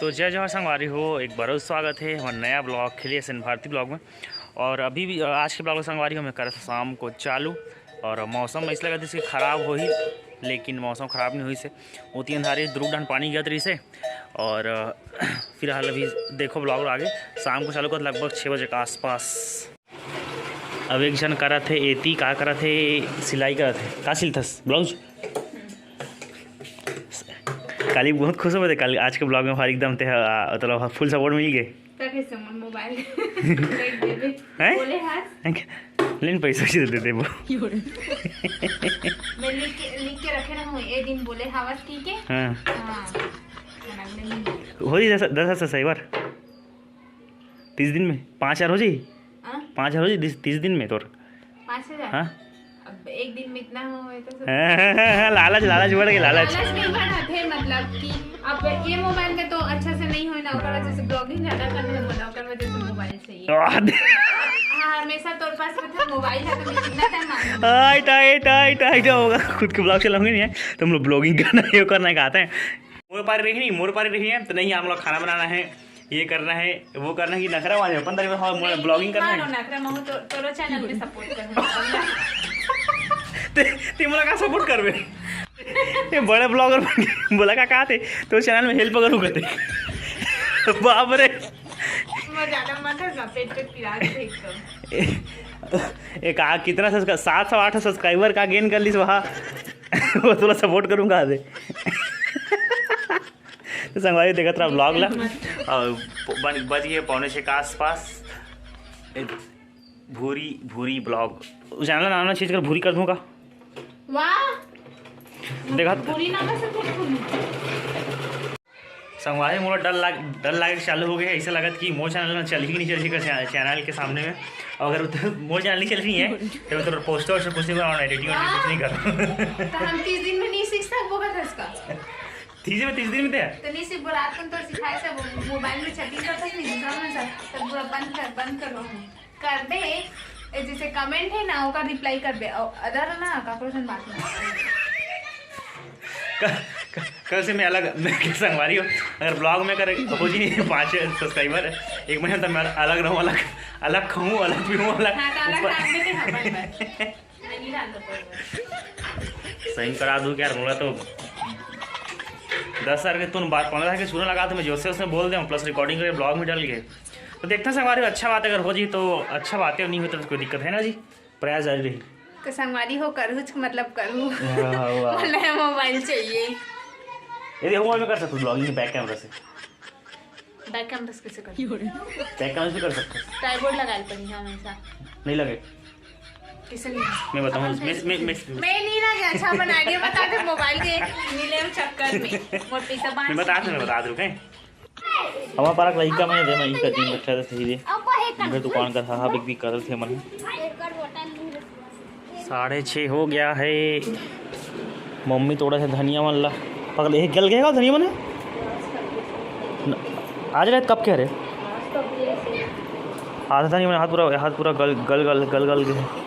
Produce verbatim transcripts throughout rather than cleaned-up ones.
तो जय जोहार संगवारी हो, एक बार अउ स्वागत हे हमर नया ब्लॉग खिले सेन भारती ब्लॉग में। और अभी भी, अ, आज के ब्लॉग संगवारी हो, मैं करत शाम को चालू। और मौसम ऐसा लगत हे इसके खराब होही, लेकिन मौसम खराब नहीं होइस हे। ओती अंधारे दुरुग डहन पानी गिरत रहिस हे। और, अ, फिलहाल अभी देखो ब्लॉग आगे, शाम को चालू करत लगभग छः बजे के आसपास। अब एक झन करत हे एती, का करत हे, सिलाई करत हे। का सिलथस? ब्लाउज? काली बहुत खुश होबे, काली आज के ब्लॉग में हर एकदम ते, आ, मतलब फुल सपोर्ट मिल गे। त कैसे मोर मोबाइल देख देबे? हैं? बोले हस। हैं? लेन पैसा से दे देबो। मैं लिख के, लिख के रखे रहूं, ए दिन बोले हवस की के? हाँ। हाँ। अगले दिन। हो जी दस, दस हजार से एक बार। तीस दिन में पाँच हजार हो जाई? हाँ? पाँच हजार हो जाई तीस, तीस दिन में तोर? पाँच हजार? हाँ। अब एक दिन में इतना हो तो सब लालच, लालच बढ़ गई, लालच। लालच नहीं बढ़ाते, मतलब कि अब ये मोबाइल का तो अच्छा से नहीं होना, ओकर वजह से ब्लॉगिंग ज्यादा करने बोला, ओकर वजह से मोबाइल चाहिए। वाह। हाँ, हमेशा तोर पास मतलब मोबाइल है तो मैं कितना टाइम मांगू? टाइट, टाइट, टाइट होगा। खुद के ब्लॉग चलाऊंगे नहीं है, तो हम लोग ब्लॉगिंग करना है, ये करना है, कहते हैं। मोर पारी रही नहीं, मोर पारी रही है तो नहीं, हम लोग खाना बनाना है, ये करना है, वो करना है, कि नखरा वाले अपन तरीके से मोर ब्लॉगिंग करना है। नखरा महू तो तोरो चैनल में सपोर्ट कर। ते, ते मोला का सपोर्ट करबे? ये बड़े ब्लॉगर बन के बोला का, का ते तो चैनल में हेल्प करू करते। बाप रे। मजा ना, मत हंस ना, पेट पे पिरात है एकदम। एक आ, कितना सब्सक्रा-, सात सौ आठ सब्सक्राइबर का गेन कर लिस वहाँ। वो थोड़ा सपोर्ट करूँगा आदे। तो संगवारी देखत रहा ब्लॉग ला। और बन, बज गए पौने छः के आसपास। एक भूरी, भूरी ब्लॉग। चैनल नाम ना चेंज कर, भूरी कर दूंगा। वाह। देखा? भूरी नाम से कुछ भूरी। संगवारी मोला डर लाग, डर लागे चालू हो गया। ऐसा लगत कि मोर चैनल में चल ही नहीं चल ही कर चैनल के सामने में। और अगर उत-, मोर चैनल नहीं चल रही है तो मैं तो पोस्टर वोस्टर कुछ नहीं बनाऊँ, एडिटिंग वेडिटिंग कुछ नहीं करूँ। तो हम तीस दिन में नहीं सीख सकबो का था इसका? तीस में, तीस दिन में ते? तो नहीं सीख बोला, तुम तो सिखाए सब मोबाइल में छब्बीस का था नहीं, दूसरा में सब, तब पूरा बंद कर, बंद करो। कर दे, ए, जैसे कमेंट है ना, ओकर रिप्लाई कर दे। और अदर ना, काकरो से बात ना। क-, क-, कल से मैं अलग, मैं क्या संगवारी हो, अगर ब्लॉग में कर हो जी पाँच सब्सक्राइबर, एक महीना तो मैं अलग रहूँ, अलग, अलग खाऊँ, अलग पीऊँ, अलग हाँ, तो अलग ऊपर। टांग देते हैं अपन बस। मैं नहीं डालता कोई। सही करा दूँ क्या, बोला तो दस हजार के तुम बात, पन्द्रह हजार के सुने लगा तो मैं जोर से उसने बोल दे, प्लस रिकॉर्डिंग करके ब्लॉग में डाल के। तो देखते हैं संगवारी, अच्छा बात है, अगर हो जी तो अच्छा बात है, नहीं होता तो कोई दिक्कत है ना जी, प्रयास जारी रही। तो संगवारी हो, करूच मतलब करू। वाह, वाह। नया मोबाइल चाहिए। ये देखो, मोबाइल में कर सकते हो ब्लॉगिंग बैक कैमरा से। बैक कैमरा से कैसे करूँ? बैक कैमरा से कर सकते हो। ट्राइपॉड लगा ले पड़ी हमेशा। नहीं लगे। किसे नहीं? मैं बताऊँ, मैं, मैं, मैं, मैं नहीं लगे, अच्छा बना दिया, बता दे मोबाइल के मिले चक्कर में। मोर पैसा बांट मैं बता दूँ, मैं बता दूँ, कहीं। हमारे पारा लइका में दे, मैं इनका दिन रखा था सही दे। इनका दुकान का था, हाँ, बिग बिग करल थे मन। साढ़े छः हो गया है। मम्मी तोड़ा है धनिया मन ला। पकड़, ये गल गया धनिया मन है? न-, आज रात कब के हरे? आधा धनिया मन हाथ पूरा, हाथ पूरा गल, गल, गल, गल, गल गया।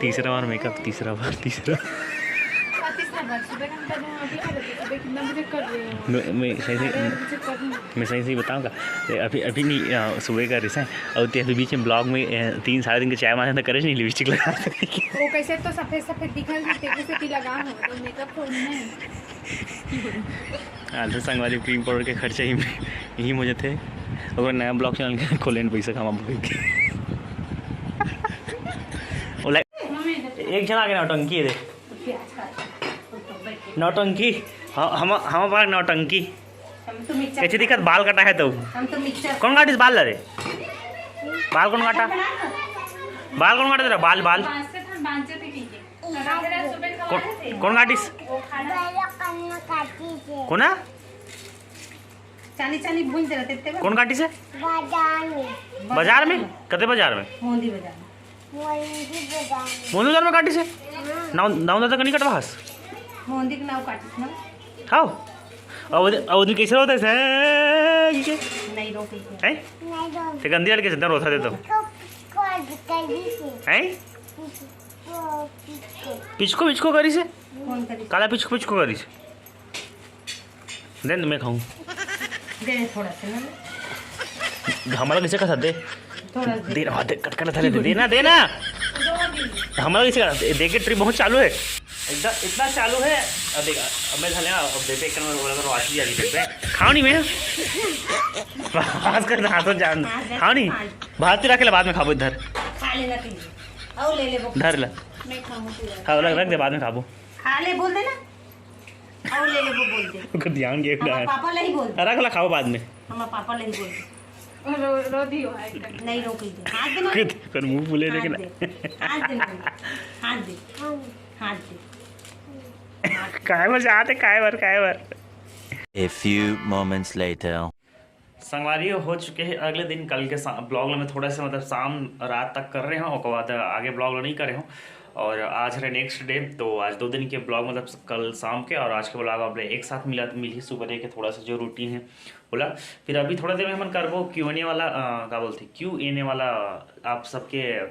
तीसरा बार मेकअप, तीसरा बार, तीसरा। तीसरा बार, सुबह का कर रहे हो, अभी कर रहे हो, सुबह कितना बजे कर रहे हो? मैं, मैं सही से, अरे, मुझे कर रहे हो। मैं सही से बताऊंगा। ए, अभी, अभी नहीं, अ, सुबह का रिसा है। और ते अभी बीच में ब्लॉग में, अ, तीन साढ़े तीन के चाय माने तो करे नहीं लिपस्टिक लगा। वो कैसे तो सफेद सफेद दिखल रही, तेरे से लगा हो, तो मेकअप थोड़ी ना है। हाँ, तो संगवारी क्रीम पाउडर के खर्चा ही में, यही मुझे थे। अगर नया ब्लॉग चैनल के खोले न पैसा कमा के। ओला, एक जना आगे नौटंकी है दे। नौटंकी, हाँ, हम, हम बार नौटंकी। हम तो मिक्सचर ऐसे दिखत बाल कटा है तो। हम तो मिक्सचर कौन काटिस बाल ला रे? बाल कौन काटा? बाल कौन काटा तेरा? बाल, बाल। बांसते थे, बांसते थे, ठीक है। कौन, कौन काटिस? कोना? चाली चाली भून जरा तेते बस। कौन काटिस? बाजार में। बाजार में? कते बाजार में? मोंदी बाजार में। मोंदी बाजार में। मोंदी बाजार में काटिस? नाव, नाव दादा कनी कटवा हस? मोंदी के नाव काटिस ना। खाओ। और वो दिन, और वो दिन कैसे होता है? सै-, के? नहीं, रोटी के। हैं? नहीं, रोटी। ते गंदी लड़के से रोता दे तो। पिचको, पिचको करी से। हैं? पिचको, पिचको। पिचको, पिचको करी से? कौन करी? काला पिचको, पिचको करी से। दे ना, मैं खाऊं। दे दे थोड़ा सा ना। हमला कइसे खा सकते? थोड़ा सा दे। देना, दे, कट कट था, देना, देना। हमला कइसे खा सकते? देख के ट्रिप बहुत चालू है, एकदम इतना चालू है। अब देख, अब मैं धले अब देख एक कमर बोला करो आशी आ गई देख। खाओ नहीं मैं। आज कर हाथ जान। खाओ नहीं। भारती रख ले, बाद में खाबो इधर। खा लेना तू। आओ ले ले वो। धर ले। मैं खाऊं पूरा। खाओ, रख रख दे, बाद में खाबो। खा ले बोल देना। आओ ले ले वो बोल दे। ओकर ध्यान के हमारे रख। पापा ला ही बोल दे। रख ला, खाओ बाद में। हमारे पापा ला ही बोल दे। रो रो दियो है कर। नहीं रोक दे। हाथ दे ना। कर मुंह फूले हाथ लेकिन। दे। हाथ दे। हाथ दे। हाथ दे। काय बर जाते, काय बर, काय बर। A few moments later. संगवारी हो चुके हैं अगले दिन। कल के ब्लॉग में थोड़ा सा मतलब शाम रात तक कर रहे हो, ओकर बाद आगे ब्लॉग नहीं करे हो। और आज है नेक्स्ट डे, तो आज दो दिन के ब्लॉग मतलब कल शाम के और आज के ब्लॉग आप एक साथ मिला मिली सुबह के थोड़ा सा जो रूटीन है बोला। फिर अभी थोड़ा देर में हमन करबो क्यू एन ए वाला, अ, का बोलते, क्यू एन ए वाला, आप सबके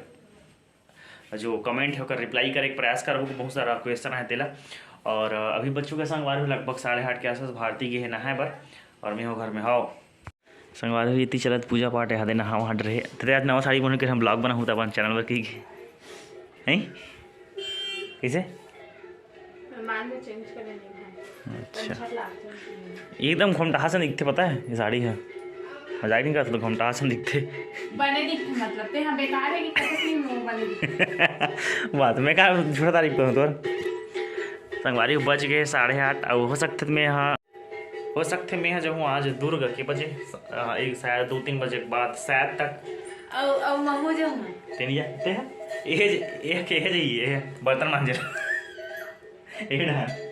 जो कमेंट है ओकर रिप्लाई करे के प्रयास करबो, बहुत सारा क्वेश्चन है तेला। और अभी बच्चों के संगवारी लगभग साढ़े आठ के आसपास भारती के है नहाए बर, और मैं हो घर में। हाव संगवारी, इति चलत पूजा पाठ है, नहा वहा रहे। तेरे आज नवा साड़ी पहन के हम ब्लॉग बनाहूँ त अपन चैनल पर की। हैं? कैसे? मेहमान में चेंज कर लेंगे। अच्छा। अच्छा लगता है। एकदम घोमटाहा से दिखते, पता है, ये साड़ी है। मजाक नहीं करता, तो घोमटाहा से दिखते। बने दिखते मतलब ते हम बेकार है कि कतक नहीं मुंह बने दिखते। बात मैं का झूठा तारीफ करूँ तोर। संगवारी बज गए साढ़े आठ। अब हो सकते मैं यहाँ, हो सकते मैं यहाँ जाऊँ आज दुर्ग के बजे, अ, एक शायद दो तीन बजे के बाद शायद तक। और और महू जो हूँ। तेन जाते हैं, ये ये के जाइए बर्तन मांजे। ए डहन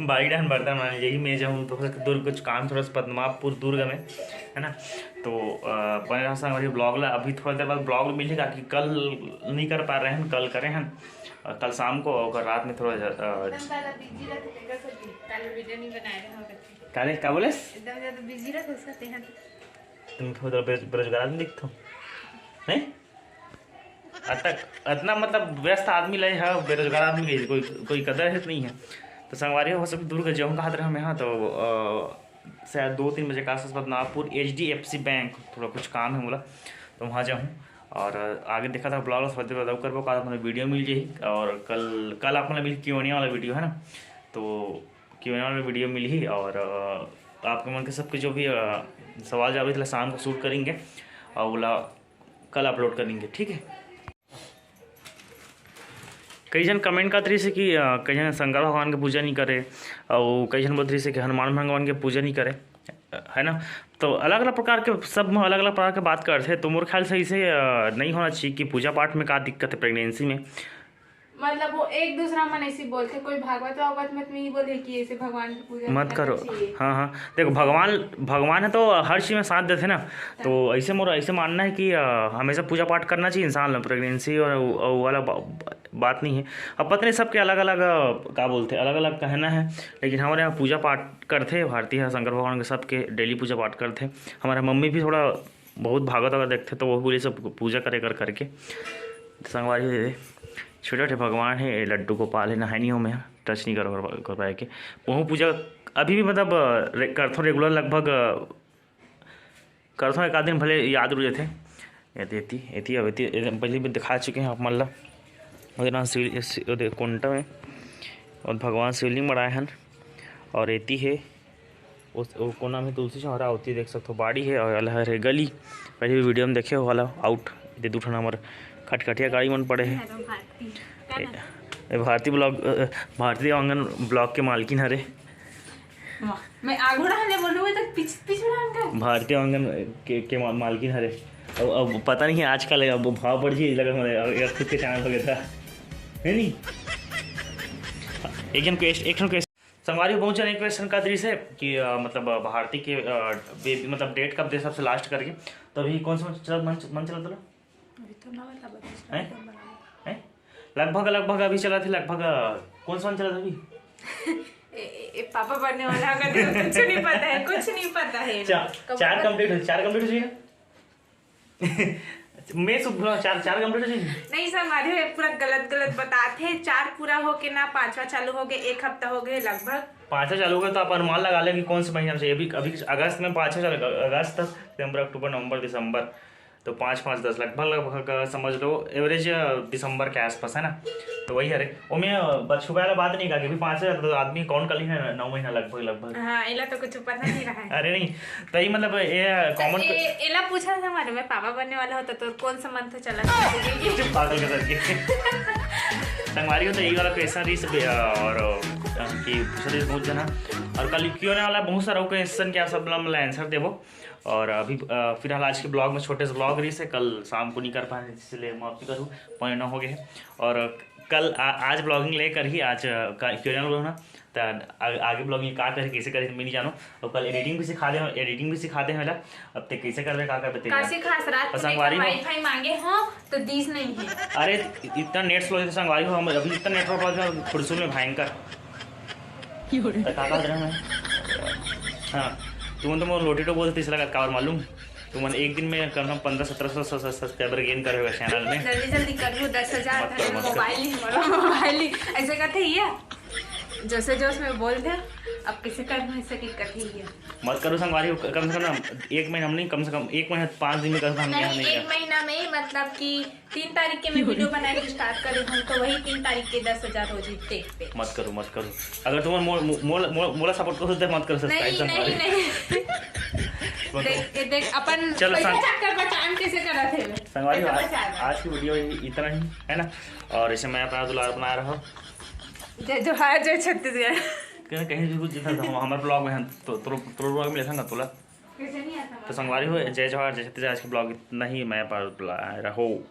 बाई डहन बर्तन मांजे, यही मैं जाऊँ तो हो सकता दुर्ग कुछ काम थोड़ा सा पद्मापुर दुर्ग में, है ना। तो अ, बने रहा संगवारी ब्लॉग ला। अभी थोड़ा देर बाद ब्लॉग मिलेगा कि कल नहीं कर पा रहे हैं, कल करे हैं। और कल शाम को और कल रात में थोड़ा जा- अ, एकदम ज्यादा बिजी रहते तेरे से भी। कल वीडियो नहीं बनाए रहे हो करके। का रे, का बोले? एकदम ज्यादा बिजी रहते उसका तेहन। तुम थोड़ा बेरोज- बेरोजगार आदमी दिखते हो, नहीं? अतक इतना मतलब व्यस्त आदमी ले है, बेरोजगार आदमी के कोई कोई कदर है तो नहीं है। तो संगवारी हो सब दुर्ग जाऊँ कहा रहे हम यहाँ तो अ, शायद दो तीन बजे के आसपास Badnapur H D F C bank थोड़ा कुछ काम है बोला, तो वहाँ जाऊँ। और आगे देखा था ब्लॉग थोड़ा देर बाद करबो का मतलब वीडियो मिल जाही। और कल कल आप मतलब क्यू एन ए वाला वीडियो है ना, तो क्यू एन ए वाला वीडियो मिल ही। और अ, आप मन के सबके जो भी अ, सवाल जवाब है शाम को शूट करेंगे और बोला कल अपलोड करेंगे, ठीक है। कई झन कमेंट करत रहिस हे कि अ, कई झन शंकर भगवान के पूजा नहीं करे, और कई झन बोलत रहिस हे कि हनुमान भगवान के पूजा नहीं करे, है ना। तो अलग अलग प्रकार के सब में अलग अलग प्रकार के बात करते, तो मोर ख्याल से इसे अ, नहीं होना चाहिए कि पूजा पाठ में का दिक्कत है प्रेगनेंसी में। मतलब वो एक दूसरा मन ऐसे बोलते, कोई भागवत वागवत मत में ही बोले कि ऐसे भगवान की पूजा मत करना करो। चाहिए। हाँ हाँ, देखो भगवान, भगवान है तो हर चीज में साथ देते ना। तो ऐसे मोर ऐसे मानना है कि अ, हमेशा पूजा पाठ करना चाहिए इंसान ला। प्रेगनेंसी और वो- वो वाला बा, बात नहीं है। अब पता नहीं सबके अलग अलग का बोलते, अलग अलग कहना है। लेकिन हमारे यहाँ पूजा पाठ करते हैं भारतीय शंकर भगवान के, सबके डेली पूजा पाठ करते हैं। हमारे मम्मी भी थोड़ा बहुत भागत अगर देखते तो वो बोले सब पूजा करे कर करके। संगवारी हो जाए, छोटे छोटे भगवान है, लड्डू गोपाल है, नहाय नहीं हो मैं, टच नहीं कर, कर, कर पाए के। वहू पूजा अभी भी मतलब अ, रे- करथों रेगुलर, लगभग अ, करथों। एक आध दिन भले याद रुक जाते। एती एती एती अब एती एती पहले भी दिखा चुके हैं आप मन ला। ओदे नाम शिव, शिव ओदे कोंटा में और भगवान शिवलिंग मड़ाए हन। और एती है उस वो कोना में तुलसी चौरा होती देख सकते हो, बाड़ी है और अलहर है गली। पहले भी वीडियो में देखे हो वाला आउट दे दू ठन हमर खटखटिया गाड़ी मन पड़े हैं। ए भारती ब्लॉग, अ, भारती आंगन ब्लॉग के मालकिन हरे। वाह, मैं आगू रहने बोलूँ मैं तो पीछे पीछे रहने का। भारती आंगन के, के मा- मालकिन हरे। अब, अब पता नहीं है आजकल अब भाव बढ़ जी लगा हमारे, अब यार खुद के चैनल हो गया था, है नहीं? एक जन क्वेश्चन, एक जन क्वेश्चन, संगवारी बहुत जन एक क्वेश्चन का दृश्य है कि अ, मतलब अ, भारती के अ, बेबी मतलब डेट कब दे सबसे लास्ट करके, तो अभी कौन सा मन चला मन, मन चला था? अभी तो ना बता बता। हैं? हैं? लगभग लगभग अभी चला था, लगभग अ, कौन सा मन चला था अभी? ए, ए, ए, पापा बनने वाला का तो कुछ नहीं पता है, कुछ नहीं पता है। चार, चार कंप्लीट हो, चार कंप्लीट हो चुके हैं। मैं सुबह चार, चार complete हो जाएंगे। नहीं संगवारी हो, ये पूरा गलत गलत बताते हैं। चार पूरा होके ना पांचवा चालू हो गए, एक हफ्ता हो गए लगभग। पांचवा चालू हो गए तो आप अनुमान लगा लें कि कौन से महीना में से। अभी, अभी अगस्त में पांचवा चालू, अगस्त, सितंबर, अक्टूबर, नवंबर, दिसंबर, तो पाँच, पाँच, दस, लगभग, लगभग, अ, समझ लो average, अ, दिसंबर के आसपास, है ना? तो वही हरे। ओमे, अ, बस छुपाए वाला बात नहीं कहा कि अभी पाँच हजार तो आदमी count कर ली है ना, नौ महीना लगभग, लगभग। हाँ, एला तो कुछ पता नहीं रहा है। अरे नहीं, तो ये मतलब ये, अ, common ए-, एला पूछा था हमारे, मैं पापा बनने वाला होता तो कौन सा month चला था? चुप, पागल के सर के। संगवारी हो तो यही वाला question रही सब, अ, और, अ, कि पूछा रही बहुत जना, और कल Q and A वाला बहुत सारा question के आप सब ला answer देबो। और अभी, अ, फिलहाल आज के vlog में छोटे से vlog रही से, कल शाम को नहीं कर पाए, इसलिए माफी करूँ, पौने नौ हो गए हैं। और कल आ, आज vlogging ले कर ही आज, अ, का, Q and A vlog ना, तो आ, आगे vlogging का करे, कैसे करे, मैं नहीं जानू। और कल editing भी सिखा दे, editing भी सिखा दे मेला। अब ते कैसे करबे, का करबे ते का जान। सिखा, रात और को संगवारी हो। Wi-Fi मांगे हो तो दीस नहीं है। अरे, इतना net slow है संगवारी हो, हम अभी इतना network problem है फुरसुल में भयंकर। तो का कहत रहे मैं? हाँ, तुमन तो मोर लोटिटो बोलते इस लगा कावर मालूम। तुमन एक दिन में कम से कम पन्द्रह सत्रह सौ subscriber gain करे होगा channel में। जल्दी जल्दी कर लो, दस हजार मत करो, मत करो। मोबाइल ही, मोबाइल ही। ऐसे कहते ही है, जोशे जोश में बोल दे। अब किसी कर नहीं सके, कहते ही है। मत करो संगवारी हो, कम से कम ना एक महीना हम नहीं, कम से कम एक महीना, पाँच दिन में कम से कम हम नहीं, नहीं एक महीना में, मतलब कि तीन तारीख के मैं video बनाए के start करे हूँ, तो वही तीन तारीख के दस हजार हो जी टेक पे। मत करो, मत करो। अगर तुम मो-, मो-, मोला, मोला, मोला support करो तो मत करो subscribe नहीं, संगवारी। नहीं, नहीं। मत करो। देख, ये देख, अपन चलो, पैसा संग- चक्कर पहचान कैसे करा थे मैं? संगवारी हो, पैसा आज, पहचान। आज की video ही इतना ही है ना, और इसे मैं अपना दुलार बना रहा हूँ। जय जोहार, जय छत्तीसगढ़। कहीं, कहीं भी कुछ जितना था, हमारे vlog में हम तो, तो, तो vlog में लेखा ना तोला। कैसे नहीं आता तो संगवारी हो, जय जोहार, जय छत्तीसगढ़। आज के vlog इतना ही, मैं पार रहो।